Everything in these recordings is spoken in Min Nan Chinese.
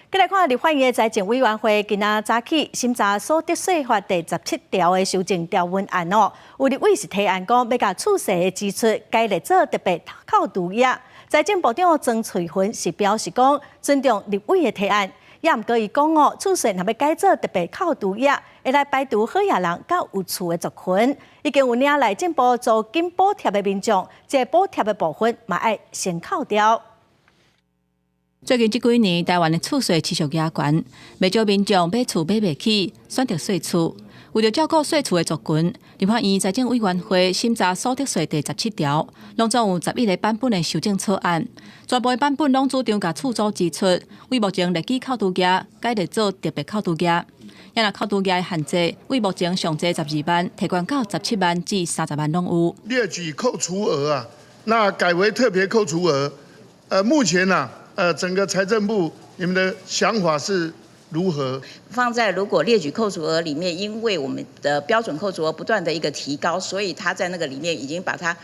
繼來看立法院的財政委員會今仔早起審查所得稅法第十七條的修正條文案哦，有立委是提案講欲共厝稅的支出改列做特別扣除額。財政部長曾翠雲是表示講尊重立委的提案，也毋過伊講哦，厝稅若欲改做特別扣除額，會來排除好額人佮有厝的族群。已經有領內政部租金補貼的民眾，這個補貼的部分嘛愛先扣掉。最近這幾年，台灣的厝稅持續加懸，袂少民眾買厝買袂起，選擇稅厝。為著照顧稅厝的族群，立法院財政委員會審查所得稅第十七條，攏總有11個版本的修正草案，全部的版本攏主張共厝租支出，為目前列舉扣除額改列做特別扣除額。也若扣除額的限制，為目前上濟12萬，提懸到17萬至30萬攏有。列舉扣除額啊，那改為特別扣除額。目前啊，整個財政部，你們的想法是如何？放在如果列舉扣除額裡面，因為我們的標準扣除額不斷的一個提高，所以它在那個裡面已經把它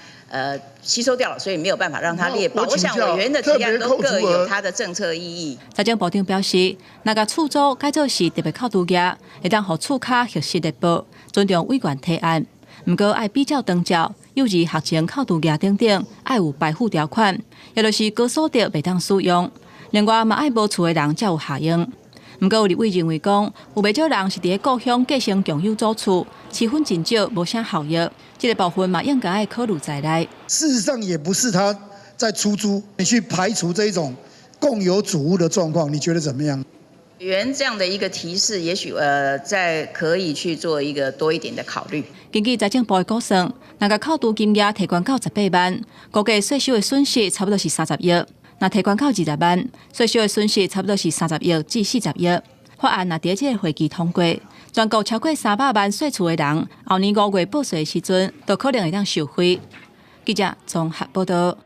吸收掉了，所以沒有辦法讓它列報。我想委員的提案都各有它的政策意義。財政部長表示，若共厝租改做是特別扣除額，會當予厝跤核實列報，尊重委員提案。毋過愛比照長照、幼兒學前扣除額等等，愛有排富條款，也就是高所得袂當使用。另外嘛愛無厝的人才有效用。毋過有立委認為講，有袂少人是佇咧故鄉繼承共有祖厝，持份真少，無啥效益。這個部分嘛應該愛考慮在內。事實上，也不是他在出租，你去排除這種共有組屋的狀況，你覺得怎麼樣？委員這樣的一個提示，也許在可以去做一個多一點的考慮。根據財政部的估算，若共扣除金額提懸到18萬，估計稅收的損失差不多是三十億；若提懸到20萬，稅收的損失差不多是30億至40億。法案若佇這個會期通過，全國超過300萬稅厝的人，後年5月報稅的時陣，都可能會當受惠。記者綜合報道。